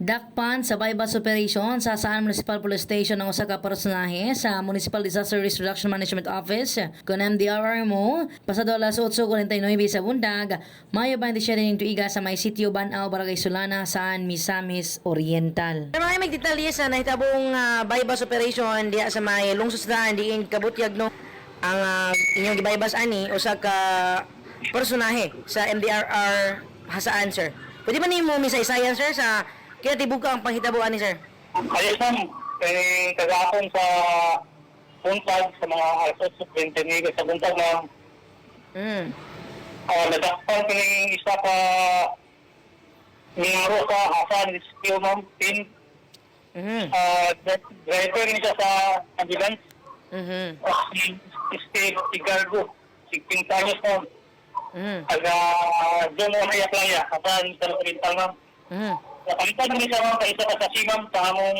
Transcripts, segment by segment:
Dakpan sa buy-bust operation sa Jasaan Municipal Police Station ang usa ka personahe sa Municipal Disaster Risk Reduction Management Office kun MDRRMO pasado alas 8:49 sa buntag, Mayo 27 ning tuiga sa may sitio Banao, Barangay Solana, Jasaan, Misamis Oriental. Mga may detalye sa nahitabong buy-bust operation diha sa may lungsod sa diin kabutyag, no, ang inyong gibuy-bust ani usa ka personahe sa MDRR Jasaan, sir. Pwede ba nimo misaysayan, sir, sa kaya tibuka ang panghitabo ani, sir? Ayos, ma'am, kay kagahapon sa buntag sa mga alas 8:29 sa buntag, ma'am, nadakpan kining isa ka miyembro sa Jasaan Rescue, ma'am, team. Driver ni siya sa ambulance. Si Steve Tigargo, 16 anyos, ma'am. Taga Zone 1 Aplaya, Jasaan sa Oriental, ma'am. Napalitan ni siya, ma'am, sa isa ka sa ma'am, sa among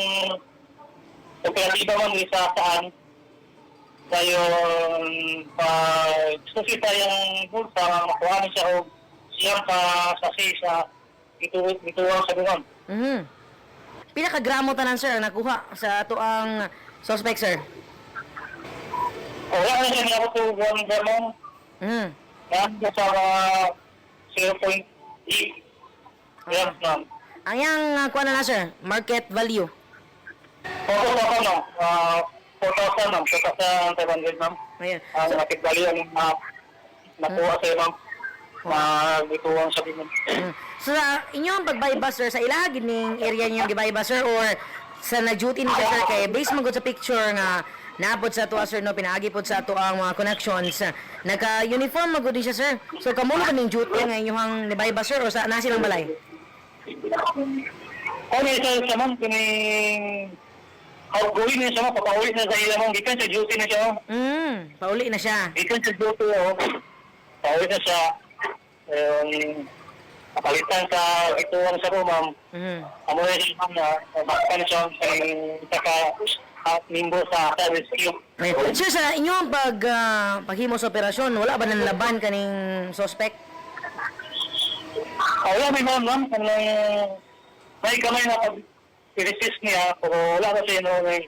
operatiba, ma'am, isa saan. Dayon, pag susi sa yung bulsa, makuha ni siya og siyam ka sasi sa ituwang sa ma'am. Pila ka gramo tanan, sir, ang nakuha sa ato ang suspect, sir? O, wala na siya niya ko 1 gram, ma'am. Nandito sa mga 0.8 grams, ma'am. Ang yang kuha na, sir, market value? Oo, ako, ma'am. 4,000, ma'am. 4,500, ma'am. Ayun. Ang So, market value ang nakuha sa'yo, ma'am. Magituwang sa ma'am. So sa inyong pag-buy-bust, sir, sa ilaha gid ning area niyo gi-buy-bust, sir, or sa na-duty ni siya, sir, kay based man gud sa picture nga naabot sa ato, sir, no, pinaagi pod sa ato ang mga connections, naka-uniform man gud ni siya, sir. So kamulo ba ning duty nga inyong ni-buy-bust, sir, or sa nasi lang balay? Kung isa siya, ma'am, kining outgoing na siya, ma'am, papauwi na sa ila, ma'am. Gikan sa duty na siya, ma'am. Pauli na siya. Gikan sa duty, oh. Pauwi na siya. Yung kapalitan sa ituwang sa ma'am. Amo na siya, ma'am, na baktan siya sa isa ka miyembro sa rescue. Ayun. Sir, sa inyong paghimo sa operasyon, wala ba nanlaban kaning suspect? Ah, wala may ma'am, ma'am. Kanang may kamay na pag resist niya, pero wala kasi, no, may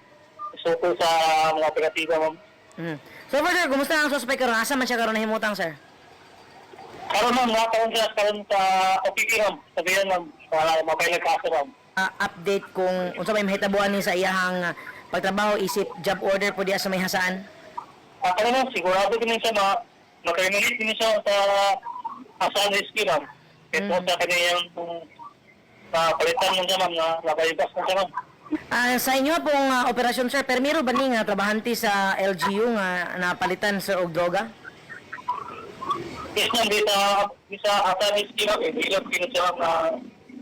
suko sa mga operatiba, ma'am. So far, sir, kumusta ang suspect karon? Asa man siya karon nahimutang, sir? Karon, ma'am, nakaroon siya karon sa OPP, ma'am. Sabihan, ma'am, para mapay nagkaso, ma'am. Update kung unsa may mahitabuan ni sa iyahang pagtrabaho isip job order po diya sa may Jasaan? Karon, ma'am, sigurado din siya ma ma-terminate din siya sa Jasaan Rescue, ma'am. Ito sa kanyang palitan mo siya, ma'am, na nabayabas mo siya, ma'am. Sa inyo pong operasyon, sir, permiro ba ni nga trabahante sa LGU nga napalitan, sir, og droga? Yes, ma'am, di sa Jasaan Rescue, ma'am, eh, ilog din siya, ma'am, na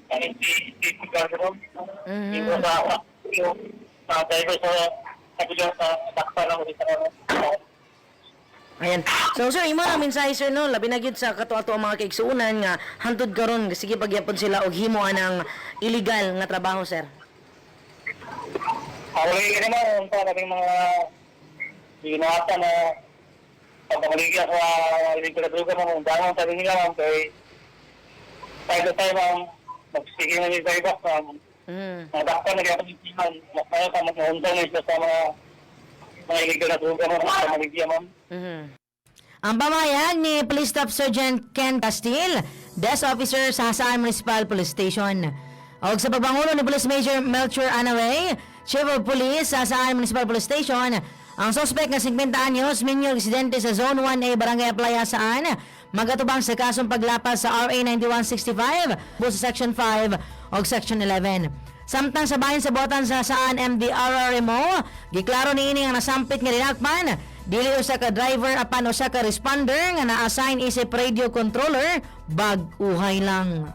kanin si Steve Gargo, ma'am. Dito sa yung driver sa kabila sa takpa lang ulit sa Ayan. So sir, imo ang mensahe, sir, no, labi na gyud sa kato-ato ang mga kaigsuonan nga hantud karon sige pagyapon sila og himo anang illegal nga trabaho, sir. Wala yun naman, pa kaming mga ginahata na pagpamaligya sa illegal na droga, ma'am, dangon sabi nila, ma'am, kay time to time, ma'am, magsige na ni Zaybak, ma'am, nadakpan na kaya ma'am, mas mayo ka magnaundang na siya sa mga illegal na droga, ma'am, sa maligya, ma'am. Ang pamayag ni Police Staff Sergeant Ken Castil, Desk Officer sa Jasaan Municipal Police Station. Og sa pagpangulo ni Police Major Melchor Anaway, Chief of Police sa Jasaan Municipal Police Station, ang suspect nga 50 anyos, minyo residente sa Zone 1A, Barangay Aplaya, Jasaan, magatubang sa kasong paglapas sa RA 9165, sa Section 5 o Section 11. Samtang sa bahin sa botan sa Jasaan MDRRMO, giklaro niini ang nasampit nga dinakpan dili usa ka driver apan usa ka responder nga na-assign isip radio controller bag-uhay lang.